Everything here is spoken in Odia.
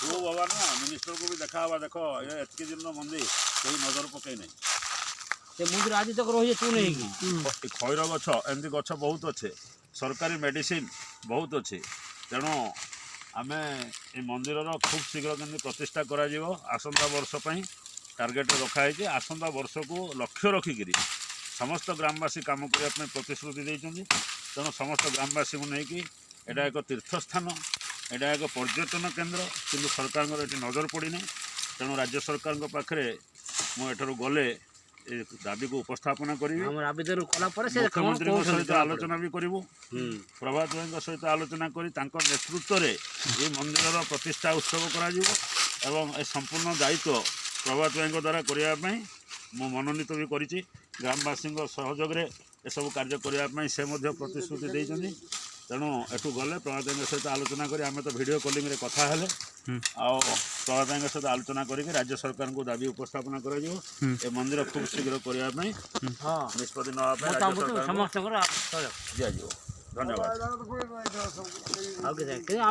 ଖୁବ୍ ହବା ନା, ମିନିଷ୍ଟରକୁ ବି ଦେଖା ହବା। ଦେଖ, ଏ ଏତିକି ଦିନର ମନ୍ଦିର, କେହି ନଜର ପକେଇ ନାହିଁ। ସେ ମନ୍ଦିର ଆଜି ତକ ରହିছে ଚୁନ ହେଇକି। ଏ ଖଇର ଗଛ, ଏମିତି ଗଛ ବହୁତ ଅଛି, ସରକାରୀ ମେଡ଼ିସିନ ବହୁତ ଅଛି। ତେଣୁ ଆମେ ଏ ମନ୍ଦିରର ଖୁବ୍ ଶୀଘ୍ର କେମିତି ପ୍ରତିଷ୍ଠା କରାଯିବ, ଆସନ୍ତା ବର୍ଷ ପାଇଁ ଟାର୍ଗେଟରେ ରଖାହେଇଛି। ଆସନ୍ତା ବର୍ଷକୁ ଲକ୍ଷ୍ୟ ରଖିକିରି ସମସ୍ତ ଗ୍ରାମବାସୀ କାମ କରିବା ପାଇଁ ପ୍ରତିଶ୍ରୁତି ଦେଇଛନ୍ତି। ତେଣୁ ସମସ୍ତ ଗ୍ରାମବାସୀଙ୍କୁ ନେଇକି, ଏଇଟା ଏକ ତୀର୍ଥସ୍ଥାନ, ଏଇଟା ଏକ ପର୍ଯ୍ୟଟନ କେନ୍ଦ୍ର, କିନ୍ତୁ ସରକାରଙ୍କର ଏଠି ନଜର ପଡ଼ିନାହିଁ। ତେଣୁ ରାଜ୍ୟ ସରକାରଙ୍କ ପାଖରେ ମୁଁ ଏଠାରୁ ଗଲେ ଏ ଦାବିକୁ ଉପସ୍ଥାପନା କରିବି। ଆମର ଆବେଦନ କଲା ପରେ ସେ କଣ ମୁଖ୍ୟମନ୍ତ୍ରୀଙ୍କ କହୁଛନ୍ତି ସହିତ ଜଣାପଡ଼ିବ। ଆଲୋଚନା ବି କରିବୁ। ପ୍ରଭାତ ଭାଇଙ୍କ ସହିତ ଆଲୋଚନା କରି ତାଙ୍କ ନେତୃତ୍ୱରେ ଏହି ମନ୍ଦିରର ପ୍ରତିଷ୍ଠା ଉତ୍ସବ କରାଯିବ ଏବଂ ଏ ସମ୍ପୂର୍ଣ୍ଣ ଦାୟିତ୍ୱ ପ୍ରଭାତ ଭାଇଙ୍କ ଦ୍ୱାରା କରିବା ପାଇଁ ମୁଁ ମନୋନୀତ ବି କରିଛି। ଗ୍ରାମବାସୀଙ୍କ ସହଯୋଗରେ ଏସବୁ କାର୍ଯ୍ୟ କରିବା ପାଇଁ ସେ ମଧ୍ୟ ପ୍ରତିଶ୍ରୁତି ଦେଇଛନ୍ତି। ତେଣୁ ଏଠୁ ଗଲେ ପ୍ରଭାତ ଭାଇଙ୍କ ସହିତ ଆଲୋଚନା କରି, ଆମେ ତ ଭିଡ଼ିଓ କଲିଂରେ କଥା ହେଲେ, ଆଉ ପ୍ରଭାତ ଭାଇଙ୍କ ସହିତ ଆଲୋଚନା କରିକି ରାଜ୍ୟ ସରକାରଙ୍କୁ ଦାବି ଉପସ୍ଥାପନା କରାଯିବ। ଏ ମନ୍ଦିର ଖୁବ୍ ଶୀଘ୍ର କରିବା ପାଇଁ ନିଷ୍ପତ୍ତି ନେବା ପାଇଁ ରାଜ୍ୟ ମତାମତ ସରକାରଙ୍କୁ ସମସ୍ତଙ୍କର ସହଯୋଗ ଦିଆଯିବ। ଧନ୍ୟବାଦ। ଆଉ କିଛି